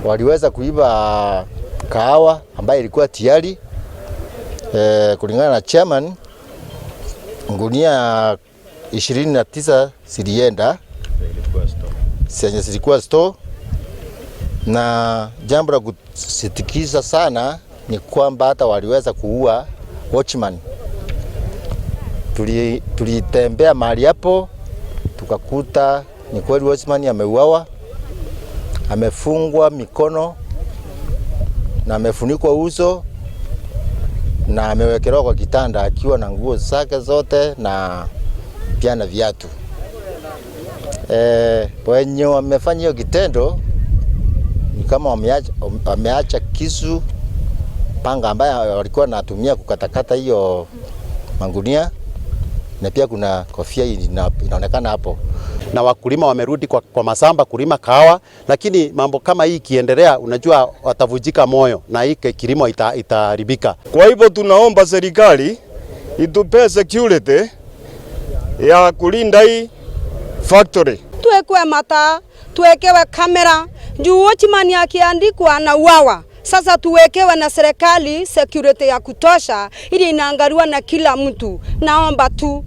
Waliweza kuiba kahawa ambayo ilikuwa tayari. Kulingana na chairman, gunia 29 zilienda zenye zilikuwa store, na jambo la kusitikisha sana ni kwamba hata waliweza kuua watchman. Tulitembea mahali hapo tukakuta ni kweli watchman ameuawa, amefungwa mikono na amefunikwa uso na amewekelewa kwa kitanda akiwa na nguo zake zote na pia na viatu. Wenye wamefanya hiyo kitendo ni kama wameacha kisu, panga ambayo walikuwa wanatumia kukatakata hiyo mangunia, na pia kuna kofia inaonekana hapo. Na wakulima wamerudi kwa mashamba kulima kahawa, lakini mambo kama hii ikiendelea, unajua watavunjika moyo na hii kilimo itaharibika. Kwa hivyo tunaomba serikali itupe security ya kulinda hii factory. Tuwekewe mataa, tuwekewe kamera juu watchman akiandikwa na uawa. Sasa tuwekewe na serikali security ya kutosha ili inaangaliwa na kila mtu. Naomba tu.